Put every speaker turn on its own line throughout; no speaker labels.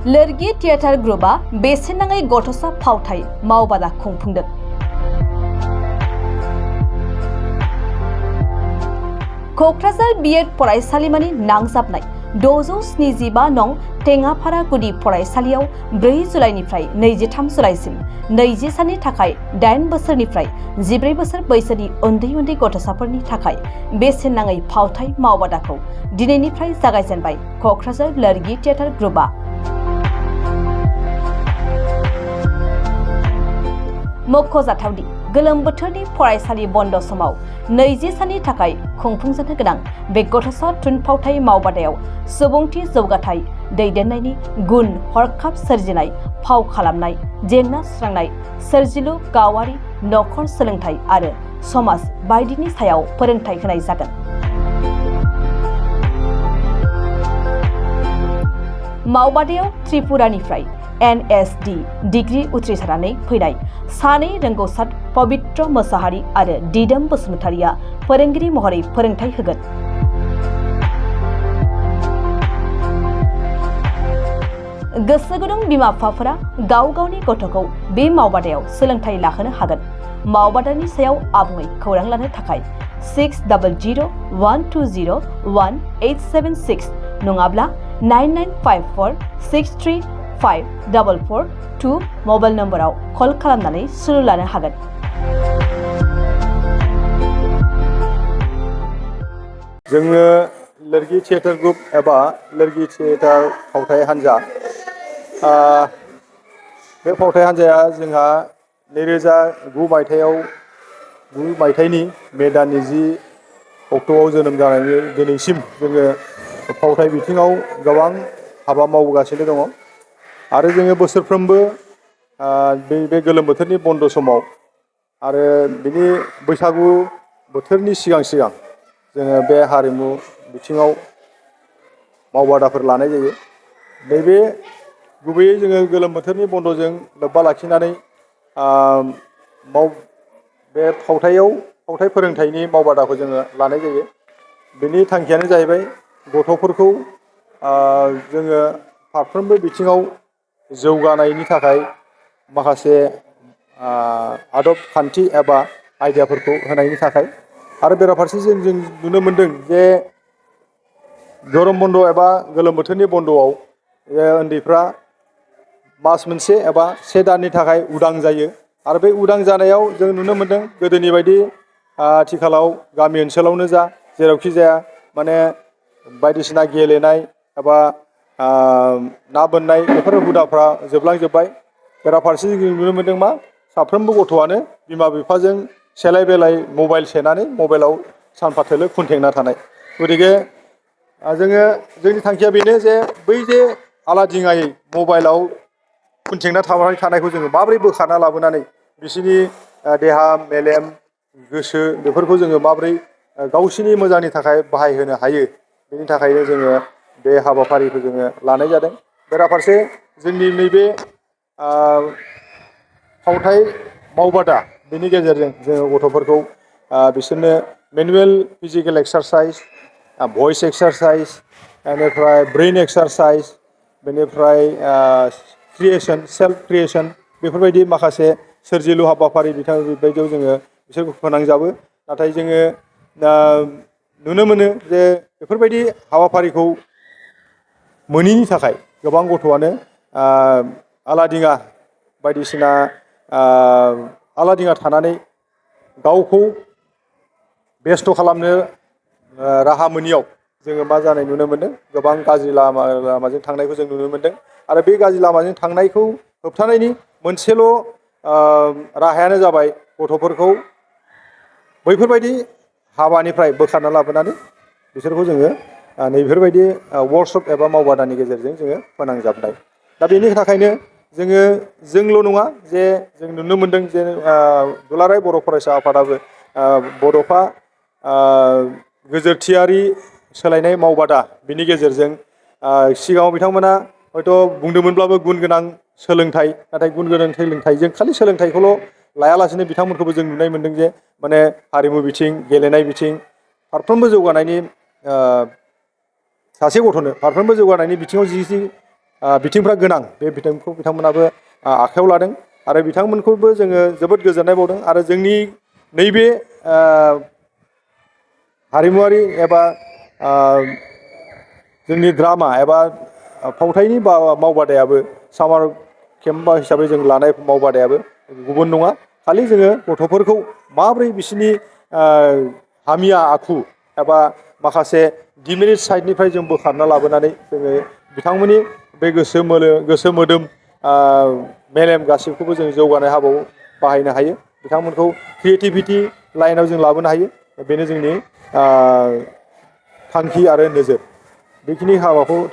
लोरगि theatre ग्रुपआ बेसेन नाङै गथ'सा फावथाय मावबादा खुंफुंदों। क'क्राझार बीएड फरायसालिमानि नांजाबनाय 675 नं टेङापारा गुदि फरायसालियाव 4 जुलाइनिफ्राय 23 जुलाइसिम 20 साननि थाखाय 8 बोसोरनिफ्राय 14 बोसोर बैसोनि उन्दै गथ'साफोरनि थाखाय बेसेन नाङै फावथाय मावबादाखौ दिनैनिफ्राय जागायजेनबाय क'क्राझार लोरगि थियेटार ग्रुपआ। मख'जाथावदि गोलोम बोथोरनि फरायसालि बन्द समाव 20 साननि थाखाय खुंफुंजानो गोनां बे गथ'सा थुनफावथाय मावबादायाव सुबुंथि जौगाथाय दैदेननायनि गुन हरखाब सोरजिनाय फाव खालामनाय जेंना सुस्रांनाय सोरजिलु गावारि नखर सोलोंथाय आरो समाज बायदिनि सायाव फोरोंथाय होनाय जागोन। मावबादायाव त्रिपुरानिफ्राय NSD डिग्री उथ्रिसारनानै फैनाय सानै रोंगौसार पबित्र मोसाहारि आरो दिदोम बसुमतारिया फोरोंगिरि महरै फोरोंथाय होगोन। गोसो गुदुं बिमा-बिफाफोरा गाव गावनि गथ'खौ बे मावबादायाव सोलोंथाय लाहोनो हागोन। मावबादानि सायाव आबुङै खौरां लानो थाखाय 6002018776 नङाब्ला 9954635442 मबाइल नम्बराव कल खालामनानै सुलु लानो हागोन।
जोङो लोरगि थियेटार ग्रुप एबा लोरगि थियेटार फावथाय हान्जा बे फावथाय हान्जाया जोंहा 2009 मायथाइनि मे दाननि 10 अक्ट'आव जोनोम जानायनि दिनैसिम जोङो फावथाय बिथिङाव गोबां हाबा मावबोगासिनो दङ आरो जोङो बोसोरफ्रोमबो बे गोलोम बोथोरनि बन्द समाव आरो बिनि बैसागु बोथोरनि सिगां जोङो बे हारिमु बिथिङाव मावबादाफोर लानाय जायो। नैबे गुबैयै जोङो गोलोम बोथोरनि बन्दजों लोब्बा लाखिनानै बे फावथाय फोरोंथायनि मावबादाखौ जोङो लानाय जायो। बेनि थांखियानो जाहैबाय गथ'फोरखौ जोङो फारफ्रोमबो बिथिङाव जौगानायनि थाखाय माखासे आदब खान्थि एबा आइडियाफोरखौ होनायनि थाखाय आरो बेराफारसेजों जों नुनो मोनदों जे गरम बन्द एबा गोलोम बोथोरनि बन्दआव उन्दैफ्रा मास मोनसे एबा 1 दाननि थाखाय उदां जायो आरो बे उदां जानायाव जों नुनो मोनदों गोदोनि बायदि आथिखालाव गामि ओनसोलावनो जा जेरावखि जाया माने बायदिसिना गेलेनाय एबा ना बोननाय बेफोर हुदाफ्रा जोबलांजोब्बाय। बेराफारसे जों नुनो मोनदों मा साफ्रोमबो गथ'आनो बिमा बिफाजों सेलाय बेलाय मबाइल सेनानै मबाइलाव सानफाथोलो खुन्थेंना थानाय। गतिके जोंनि थांखिया बेनो जे बै जे आलादिङायै मबाइलाव खुन्थेंना थानायखौ जोङो माबोरै बोखारना लाबोनानै बिसोरनि देहा मेलेम गोसो बेफोरखौ जोङो माबोरै गावसिनि मोजांनि थाखाय बाहायहोनो हायो बेनि थाखायनो जोङो बे हाबाफारिखौ जोङो लानाय जादों। बेराफारसे जोंनि नैबे फावथाय मावबादा बेनि गेजेरजों जोङो गथ'फोरखौ बिसोरनो मेनुवेल फिजिकेल एक्सारसाइज भइस एक्सारसाइज बेनिफ्राय ब्रेइन एक्सारसाइज बेनिफ्राय सेल्फ क्रिएसन बेफोरबायदि माखासे सोरजिलु हाबाफारि बेबायदियाव जोङो बिसोरखौ फोनांजाबो। नाथाय जोङो नुनो मोनो जे बेफोरबायदि हाबाफारिखौ मोनैनि थाखाय गोबां गथ'आनो आलादिङा बायदिसिना आलादिङा थानानै गावखौ बेस्थ' खालामनो राहा मोनियाव जोङो मा जानाय नुनो मोनदों गोबां गाज्रि लामाजों थांनायखौ जों नुनो मोनदों आरो बे गाज्रि लामाजों थांनायखौ होबथानायनि मोनसेल' राहायानो जाबाय गथ'फोरखौ बैफोरबायदि हाबानिफ्राय बोखारना लाबोनानै बिसोरखौ जोङो नैबेफोरबायदि वर्कशप एबा मावबादानि गेजेरजों जोङो फोनांजाबनाय। दा बेनि थाखायनो जोंल' नङा जे जों नुनो मोनदों जे दुलाराय बर' फरायसा आफादाबो बड'फा गोजोरथियारि सोलायनाय मावबादा बिनि गेजेरजों सिगाङाव बिथांमोना हयथ' बुंदोंमोनब्लाबो गुन गोनां सोलोंथाइ नाथाय गुन गोनां सोलोंथाइजों खालि सोलोंथाइखौल' लायालासेनो बिथांमोनखौबो जों नुनाय मोनदों जे माने हारिमु बिथिं गेलेनाय बिथिं फारफ्रोमबो जौगानायनि सासे गथ'नो फारफ्रोमबो जौगानायनि बिथिङाव जि बिथिंफ्रा गोनां बे बिथिंखौ बिथांमोनाबो आखायाव लादों आरो बिथांमोनखौबो जोङो जोबोद गोजोननाय बावदों आरो जोंनि नैबे हारिमुवारि एबा जोंनि ड्रामा एबा फावथायनि मावबादायाबो सामार केम्प हिसाबै जों लानाय मावबादायाबो गुबुन नङा खालि जोङो गथ'फोरखौ माबोरै बिसोरनि हामिया आखु एबा माखासे डिमेरिट साइडनिफ्राय जों बोखारना लाबोनानै जोङो बिथांमोननि बे गोसो मोदोम मेलेम गासैखौबो जों जौगानाय हाबायाव बाहायनो हायो बिथांमोनखौ क्रिएटिभिटि लाइनाव जों लाबोनो हायो बेनो जोंनि थांखि आरो नोजोर बेखिनि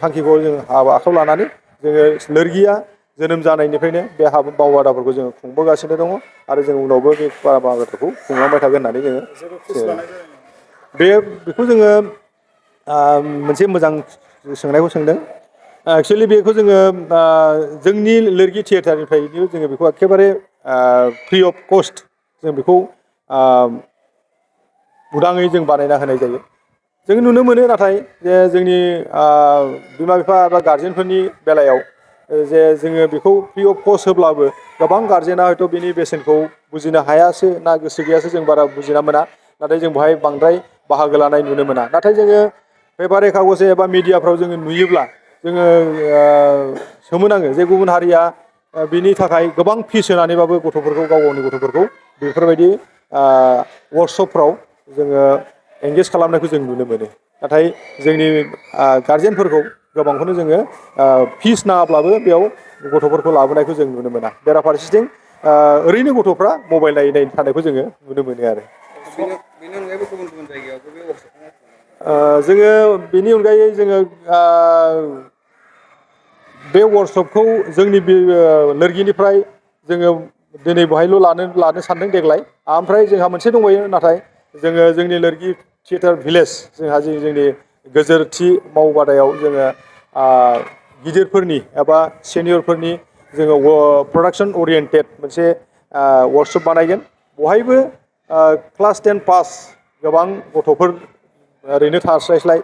थांखिखौ जों आखायाव लानानै जोङो लोरगिया जोनोम जानायनिफ्रायनो बे मावबादाफोरखौ जोङो खुंबोगासिनो दङ आरो जों उनावबो बे मावबादाफोरखौ खुंलांबाय थागोन होननानै जोङो बेखौ जोङो मोनसे मोजां सोंनायखौ सोंदों एक्सुवेलि बेखौ जोङो जोंनि लोरगि थियेटारनिफ्रायनो जोङो बेखौ एखेबारे फ्रि अफ कस्ट जों बेखौ उदाङै जों बानायना होनाय जायो जों नुनो मोनो नाथाय जे जोंनि बिमा बिफा एबा गारजेनफोरनि बेलायाव जे जोङो बेखौ फ्रि अफ कस्ट होब्लाबो गोबां गारजेना हयथ' बिनि बेसेनखौ बुजिनो हायासो ना गोसो गैयासो जों बारा बुजिना मोना नाथाय जों बेवहाय बांद्राय बाहागो लानाय नुनो मोना नाथाय जोङो पेपार कागज एबा मिडियाफ्राव जोङो नुयोब्ला जोङो सोमोनाङो जे गुबुन हारिया बिनि थाखाय गोबां फिस होनानैबाबो गथ'फोरखौ गाव गावनि गथ'फोरखौ बेफोरबायदि वर्कशपफ्राव जोङो एंगेज खालामनायखौ जों नुनो मोनो नाथाय जोंनि गारजेनफोरखौ गोबांखौनो जोङो फिस नाङाब्लाबो बेयाव गथ'फोरखौ लाबोनायखौ जों नुनो मोना बेराफारसेथिं ओरैनो गथ'फ्रा मबाइल नायै थानायखौ जोङो नुनो मोनो आरो
बेनि अनगायैबो गुबुन गुबुन जायगायावबो बे
जोङो बेनि अनगायै जोङो बे वर्कशपखौ जोंनि लोरगिनिफ्राय जोङो दिनै बेवहायल' लानो सानदों देग्लाय ओमफ्राय जोंहा मोनसे दंबायो नाथाय जोङो जोंनि लोरगि थियेटार भिलेज जोंहा जोंनि गोजोरथि मावबादायाव जोङो गिदिरफोरनि एबा सेनियरफोरनि जोङो प्रडाक्सन अरियेन्टेड मोनसे वर्कशप बानायगोन बहायबो क्लास 10 पास गोबां गथ'फोर ओरैनो थास्लायस्लाय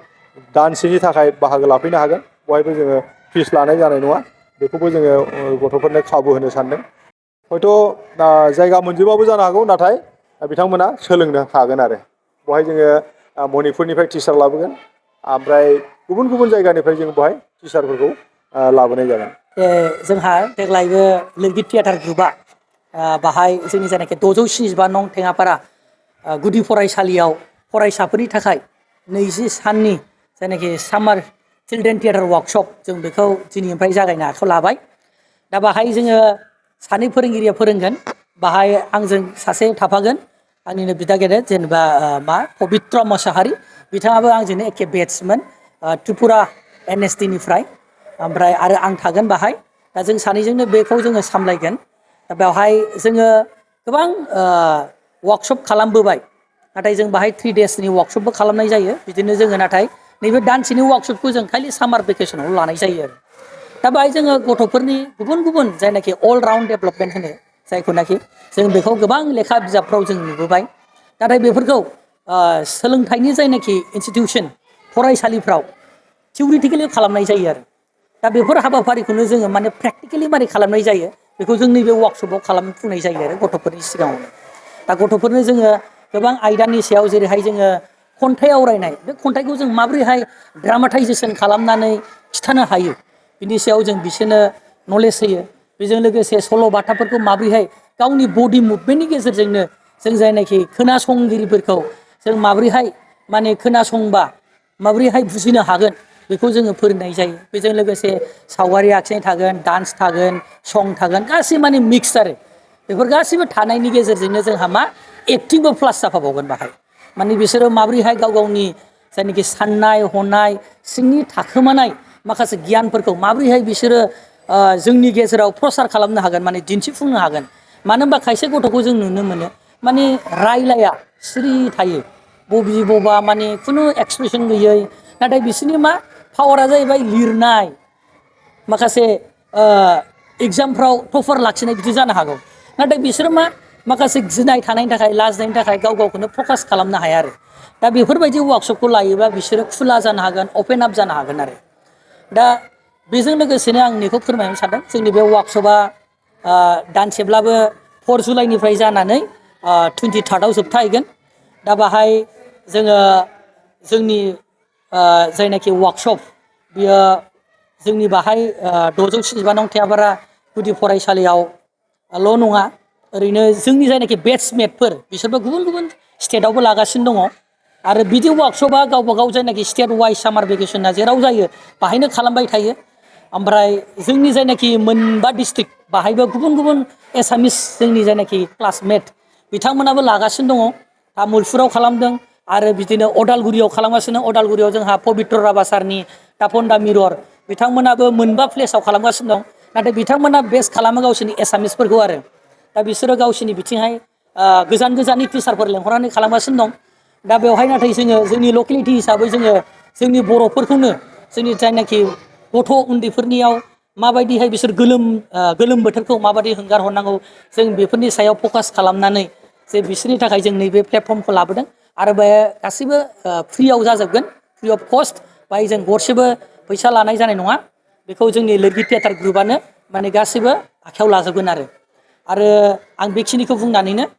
दानसेनि थाखाय बाहागो लाफैनो हागोन बहायबो जोङो फिस लानाय जानाय नङा बेखौबो जोङो गथ'फोरनो खाबु होनो सानदों हयथ' जायगा मोनजोबाबो जानो हागौ नाथाय बिथांमोना सोलोंनो हागोन आरो बहाय जोङो मणिपुरनिफ्राय टिचार लाबोगोन ओमफ्राय गुबुन गुबुन जायगानिफ्राय जों बहाय टिचारफोरखौ लाबोनाय जागोन
जोंहा देग्लायबो लोरगि थियेटार ग्रुपआ बाहाय जोंनि जायनाखि 675 नं टेङापारा गुदि फरायसालियाव फरायसाफोरनि थाखाय 20 साननि जायनाखि सामार चिल्ड्रेन थियेटार वर्कशप जों बेखौ दिनैनिफ्राय जागायनो आखायाव लाबाय दा बाहाय जोङो सानै फोरोंगिरिया फोरोंगोन बाहाय आंजों सासे थाफागोन आंनिनो बिदा गेदेर जेनेबा पबित्र मोसाहारि बिथाङाबो आंजोंनो एखे बेट्समोन त्रिपुरा NSD निफ्राय ओमफ्राय आरो आं थागोन बाहाय दा जों सानैजोंनो बेखौ जोङो सामलायगोन दा बेवहाय जोङो गोबां वर्कशप खालामबोबाय नाथाय जों बाहाय 3 डेसनि वर्कशपबो खालामनाय जायो बिदिनो जोङो नाथाय नैबे दानसेनि वर्कशपखौ जों खालि सामार भेकेसनाव लानाय जायो आरो दा बाहाय जोङो गथ'फोरनि गुबुन गुबुन जायनाखि अल राउन्ड डेभेलपमेन्ट होनो जायखौनाखि जों बेखौ गोबां लेखा बिजाबफ्राव जों नुबोबाय नाथाय बेफोरखौ सोलोंथाइनि जायनाखि इनस्टिटिउसन फरायसालिफ्राव थिउरिटिकेलि खालामनाय जायो आरो दा बेफोर हाबाफारिखौनो जोङो माने प्रेक्टिकेलि मारै खालामनाय जायो बेखौ जों नैबे वर्कशपआव खालामफुंनाय जायो आरो गथ'फोरनि सिगाङावनो दा गथ'फोरनो जोङो गोबां आयदानि सायाव जेरैहाय जोङो खन्थाइ आवरायनाय बे खन्थाइखौ जों माबोरैहाय ड्रामाटाइजेसन खालामनानै खिथानो हायो बिनि सायाव जों बिसोरनो नलेज होयो बेजों लोगोसे सल' बाथाफोरखौ माबोरैहाय गावनि बडि मुभमेन्टनि गेजेरजोंनो जों जायनाखि खोनासंगिरिफोरखौ जों माबोरैहाय माने खोनासंबा माबोरैहाय बुजिनो हागोन बेखौ जोङो फोरोंनाय जायो बेजों लोगोसे सावगारि आखिनाय थागोन डान्स थागोन सं थागोन गासै माने मिक्स आरो बेफोर गासैबो थानायनि गेजेरजोंनो जोंहा मा एक्टिंबो प्लास जाफाबावगोन बाहाय माने बिसोरो माबोरैहाय गाव गावनि जायनाखि साननाय हनाय सिंनि थाखोमानाय माखासे गियानफोरखौ माबोरैहाय बिसोरो जोंनि गेजेराव प्रसार खालामनो हागोन माने दिन्थिफुंनो हागोन मानो होनबा खायसे गथ'खौ जों नुनो मोनो माने रायलाया सिरि थायो बबे बबा माने खुनु एक्सप्रेसन गैयै नाथाय बिसोरनि मा पावारा जाहैबाय लिरनाय माखासे एग्जामफ्राव टपार लाखिनाय बिदि जानो हागौ नाथाय बिसोरो मा माखासे गिनाय थानायनि थाखाय लाजिनायनि थाखाय गाव गावखौनो फकास खालामनो हाया आरो दा बेफोरबायदि वार्कशपखौ लायोबा बिसोरो खुला जानो हागोन अपेन आप जानो हागोन आरो दा बेजों लोगोसेनो आं बेखौ फोरमायनो सानदों जोंनि बे वार्कशपआ दानसेब्लाबो 4 जुलाइनिफ्राय जानानै 23rd जोबथाहैगोन दा बाहाय जोङो जोंनि जायनाखि वार्कशप बियो जोंनि बाहाय 675 नं थेङापारा गुदि फरायसालियावल' नङा ओरैनो जोंनि जायनाखि बेट्समेटफोर बिसोरबो गुबुन गुबुन स्टेटआवबो लागासिनो दङ आरो बिदि वार्कशपआ गावबा गाव जायनाखि स्टेट वाइज सामार भेकेसना जेराव जायो बाहायनो खालामबाय थायो ओमफ्राय जोंनि जायनाखि मोनबा डिस्ट्रिक्ट बाहायबो गुबुन गुबुन एसामिस जोंनि जायनाखि क्लासमेट बिथांमोनाबो लागासिनो दङ तामुलपुराव खालामदों आरो बिदिनो अदालगुरियाव खालामगासिनो अदालगुरियाव जोंहा पबित्र राभा सारनि तापनदा मिरर बिथांमोनाबो मोनबा प्लेसाव खालामगासिनो दं नाथाय बिथांमोना बेस्ट खालामो गावसोरनि एसामिसफोरखौ आरो दा बिसोरो गावसोरनि बिथिंहाय गोजान गोजाननि टिचारफोर लेंहरनानै खालामगासिनो दं दा बेवहाय नाथाय जोङो जोंनि लकेलिटि हिसाबै जोङो जोंनि बर'फोरखौनो जोंनि जायनाखि गथ' उन्दैफोरनियाव माबायदिहाय बिसोर गोलोम बोथोरखौ माबायदि हंगार हरनांगौ जों बेफोरनि सायाव फकास खालामनानै जे बिसोरनि थाखाय जों नैबे प्लेटफर्मखौ लाबोदों आरो बे गासैबो फ्रियाव जाजोबगोन फ्रि अफ कस्ट बाहाय जों गरसेबो फैसा लानाय जानाय नङा बेखौ जोंनि लिरगिरि थियेटार ग्रुपआनो माने गासैबो आखायाव लाजोबगोन आरो आं बेखिनिखौ बुंनानैनो